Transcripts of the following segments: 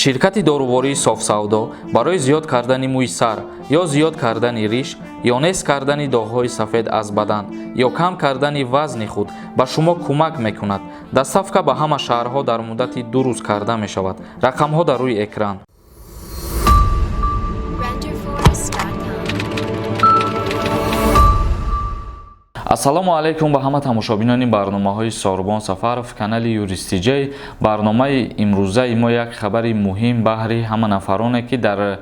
Ширкати дорувории Софсавдо барои зиёд кардани мӯи сар ё зиёд кардани риш ё нест кардани доғҳои сафед аз бадан ё кам кардани вазни худ ба шумо кӯмак мекунад. Доставка ба ҳама шаҳрҳо дар муддати 2 рӯз карда мешавад. Рақамҳо дар рӯи экран. Renderforest.com. Ассалому алайкум ба ҳама тамошобинони барномаҳои Сорбон Сафаров, канали Юристиҷей. Барномаи имрӯзаи мо як хабари муҳим баҳри ҳама нафароне, ки дар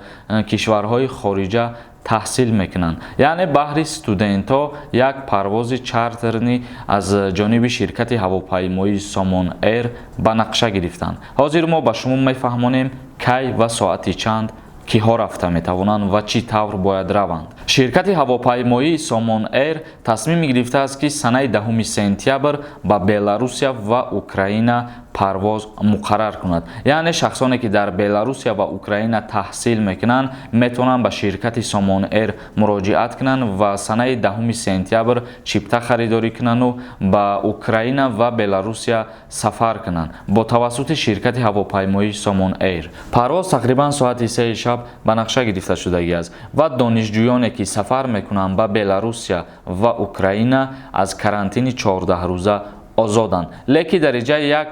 кишварҳои хориҷа таҳсил мекунанд, яъне баҳри студентҳо як парвози чартерный аз ҷониби ширкати ҳавопаймоии Сомон Эйр ба нақша гирифтанд. Ҳозир мо ба шумо мефаҳмонем, кай ва соати чанд киҳо рафта метавонанд ва чӣ тавр бояд раванд. Ширкати ҳавопаймоии Сомон Эйр тасмим гирифтааст, ки санаи 10 сентябр ба Беларусия ва Украина парвоз муқаррар кунад. Яъне шахсоне, ки дар Беларусия ва Украина таҳсил мекунанд, метавонанд ба ширкати Сомон Эйр муроҷиат кунанд ва санаи 10 сентябр чипта харидорӣ кунанду ба Украина ва Беларусия сафар кунанд бо тавассути ширкати ҳавопаймоии Сомон Эйр. Парвоз тақрибан соати 3 шаб ба нақша гирифта шудагӣ аст ва донишҷӯёне, ки сафар мекунанд ба Беларусия ва Украина, аз карантини 14 рӯза озоданд. Лекин дар инҷа як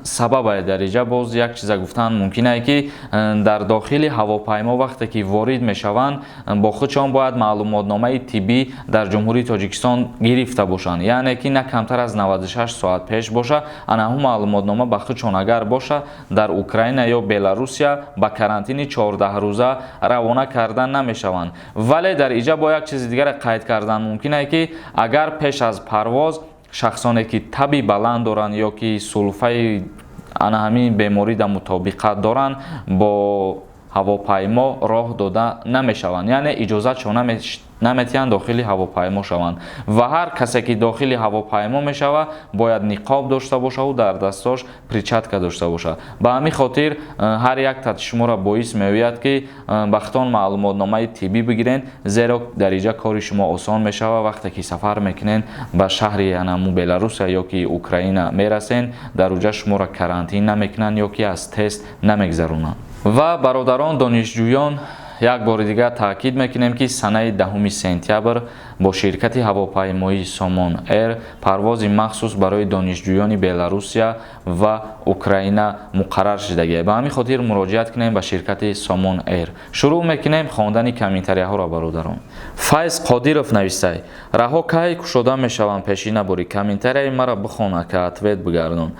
сабабае, дар инҷа боз як чиза гуфтан мумкин ае, ки дар дохили ҳавопаймо вақте ки ворид мешаванд, бо худшон бояд маълумотномаи тиббӣ дар Ҷумҳурии Тоҷикистон гирифта бошанд, яъне ки на камтар аз 96 соат пеш боша. Анаҳу маълумотнома ба худшон агар боша, дар Украина ё Беларусия ба карантини 14 рӯза равона карда намешаванд. Вале дар инҷа бо як чизи дигаре қайд кардан мумкин ае, ки агар пеш аз парвоз шахсоне, ки таби баланд доранд ё ки сулфаи ана ҳамин беморӣ дар мутобиқат доранд, бо ҳавопаймо роҳ дода намешаванд, яъне иҷозатшон наметиҳанд дохили ҳавопаймо шаванд. Ва ҳар касе, ки дохили ҳавопаймо мешавад, бояд ниқоб дошта бошаву дар дастош перчатка дошта бошад. Ба ҳамин хотир ҳар як шуморо боис меояд, ки бахтон маълумотномаи тиббӣ бигирен, зеро дар инҷа кори шумо осон мешавад. Вақте ки сафар мекунен, ба шаҳри анаму Беларусия ё ки Украина мерасен, дар уҷа шуморо карантин намекунанд ё ки аз тест намегзаронанд. Ва бародарон донишҷӯён, як бори дигар таъкид мекунем, ки санаи 10 сентябр бо ширкати ҳавопаймоии Сомон Эйр парвози махсус барои донишҷӯёни Беларусия ва Украина муқаррар шудагиа. Ба ҳамин хотир муроҷиат кунем ба ширкати Сомон Эйр. Шурӯъ мекунем хондани комментарияҳоро, бародарон. Файз Қодиров навистай: «Раҳо кай кушода мешаванд?» Пешӣ набурӣ, комментарияи маро бихон, ака, ответ бигардон.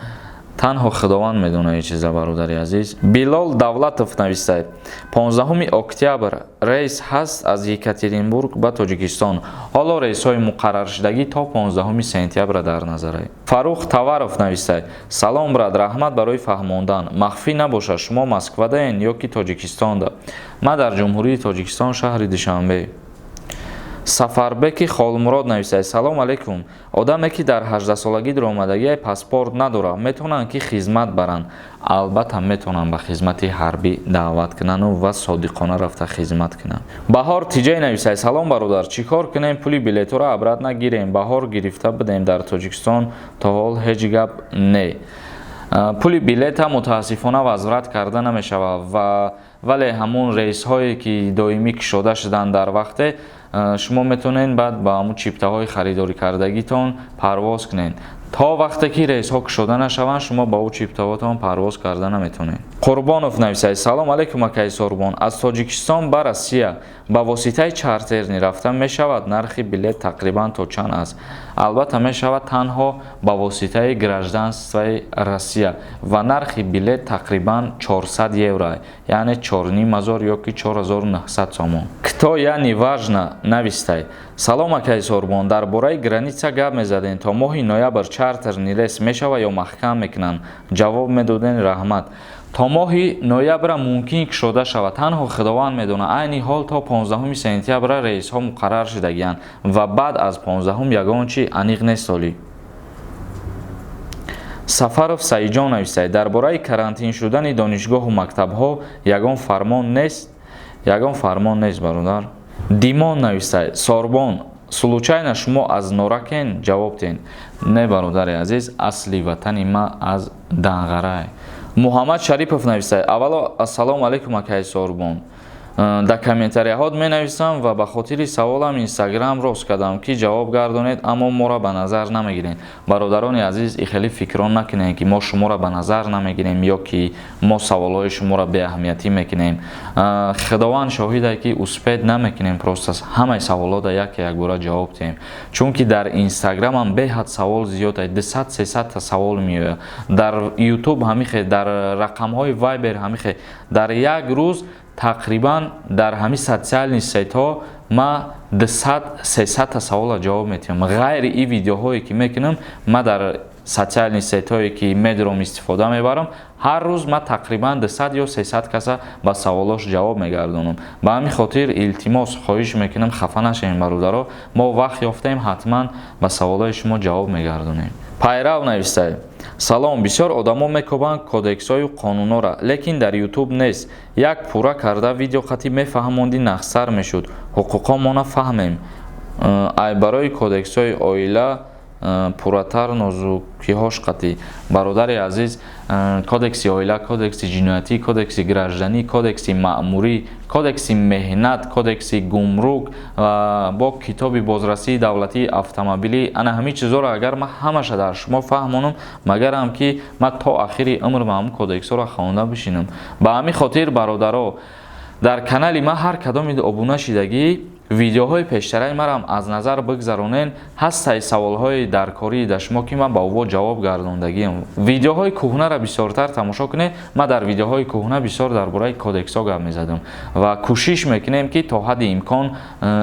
Танҳо Худованд медонад ин чиза, бародари азиз. Билол Давлатов нависад: 15 октябр рейс ҳаст аз Екатеринбург ба Тоҷикистон? Ҳоло рейсҳои муқарраршудагӣ то 15 сентябра дар назарай. Фарух Таваров нависад: «Салом, брат, раҳмат барои фаҳмондан. Махфӣ набошад, шумо Москвадаен ё ки Тоҷикистонда?» Ман дар Ҷумҳурии Тоҷикистон, шаҳри Душанбе. Сафарбеки Холмурод нависад: «Салом алейкум. Одаме, ки дар 18-солагӣ дуромадагиай, паспорт надорад, метавонанд, ки хизмат баранд?» Албатта, метавонанд ба хизмати ҳарбӣ даъват кунанду ва содиқона рафта хизмат кунанд. Баҳор Тиҷай нависад: «Салом, бародар. Чӣ кор кунем, пули билетҳоро обратно гирем? Баҳор гирифта будем дар Тоҷикистон, то ҳол ҳеҷ гап не». Пули билета мутаассифона возврат карда намешавад ва вале ҳамун рейсҳое, ки доимӣ кушода шуданд, дар вақте шумо метавонед баъд ба ҳамун чиптаҳои харидорӣ кардагитон парвоз кунед. То вақте ки рейсҳо кушода нашаванд, шумо ба ӯ чиптаҳотон парвоз карда наметавонед. Қурбонов нависад: «Салом алейкум, акаи Сорбон. Аз Тоҷикистон ба Россия ба воситаи чартерный рафта мешавад? Нархи билет тақрибан то чанд аст?» Албатта, мешавад, танҳо ба воситаи гражданствои Россия, ва нархи билет тақрибан 400 евро, яъне 4500 ё ки 4900 сомон. Кто я, неважно навистай: «Салом, акаи Сорбон. Дар бораи граница гап мезадем. То моҳи ноябр чартерный рейс мешава ё маҳкам мекунанд? Ҷавоб медоден, раҳмат». То моҳи ноябра мумкин кушода шавад, танҳо Худованд медонад. Айни ҳол то 15 сентябра рейсҳо муқаррар шудагианд ва баъд аз 15 ягон чи аниқ нест олӣ. Сафаров Саидҷон нависад: «Дар бораи карантин шудани донишгоҳу мактабҳо ягон фармон нест?» Ягон фармон нест, бародар. Димон нависад: «Сорбон, случайно шумо аз Норакен? Ҷавоб тен». Не, бародари азиз, асли ватани ман аз Данғарай. Муҳаммад Шарипов нависад: аввало, ассалому алайкум, акаи Сорбон. Дар комментарияҳот менависам ва ба хотири саволам Инстаграм рост кардам, ки ҷавоб гардонед, аммо моро ба назар намегиред. Бародарони азиз, и хеле фикрон накунед, ки мо шуморо ба назар намегирем ё ки мо саволҳои шуморо беаҳамиятӣ мекунем. Худованд шоҳиде, ки успеть намекунем, просто ҳамаи саволҳо дар яке якбора ҷавоб диҳем, чунки дар Инстаграмам беҳад савол зиёд, 200, 300-та савол меояд, дар Ютуб ҳамихе, дар рақамҳои Вайбер ҳамихе. Дар як рӯз тақрибан дар ҳамин социальный сетьҳо ма 200, 300-та савола ҷавоб метиҳам. Ғайри ин видеоҳое, ки мекунам, ма дар социальный сетьҳое, ки медурам, истифода мебарам. Ҳар рӯз ма тақрибан 200 ё 300 каса ба саволош ҷавоб мегардонам. Ба ҳамин хотир илтимос, хоҳиш мекунам, хафа нашавем, бародаро. Мо вақт ёфтаем, ҳатман ба саволҳои шумо ҷавоб мегардонем. Пайрав навистае: салом, бисёр одамо мекобанд кодексҳою қонунҳоро, лекин дар Ютуб нест. Як пурра карда видео қатӣ мефаҳмондӣ, нағзтар мешуд, ҳуқуқҳомона фаҳмем. Ай барои кодексҳои оила пурратар, нозукиҳош қатӣ. Бародари азиз, кодекси оила, кодекси ҷиноятӣ, кодекси гражданӣ, кодекси маъмурӣ, кодекси меҳнат, кодекси гумрук, бо китоби бозрасии давлатии автомобилӣ, ана ҳамин чизҳоро агар ман ҳамаша дар шумо фаҳмонам, магарам ки ман то ахири умр ба ҳамн кодексҳоро хонда бишинам. Ба ҳамин хотир, бародаро, дар канали ман ҳар кадоми обуна шидагӣ, видеоҳои пештараи марам аз назар бигзаронен. Ҳастаи саволҳои даркории дар шумо, ки ман ба ӯво ҷавоб гардондагиам. Видеоҳои кӯҳнаро бисёртар тамошо кунед. Ман дар видеоҳои кӯҳна бисёр дар бораи кодексҳо гап мезадам ва кӯшиш мекунем, ки то ҳадди имкон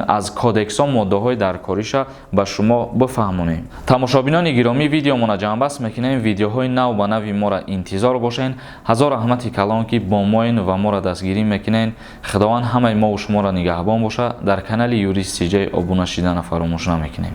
аз кодексҳо моддаҳои даркориша ба шумо бифаҳмонем. Тамошобинони гиромӣ, видеомона ҷамъбаст мекунем. Видеоҳои нав ба нави моро интизор бошен. Ҳазор раҳмати калон, ки бо моен ва моро дастгирӣ мекунен. Худованд ҳамаи мову шуморо нигаҳбон боша. Дар канали Юрист Сиҷай обуна шидана фаромӯш намекунем.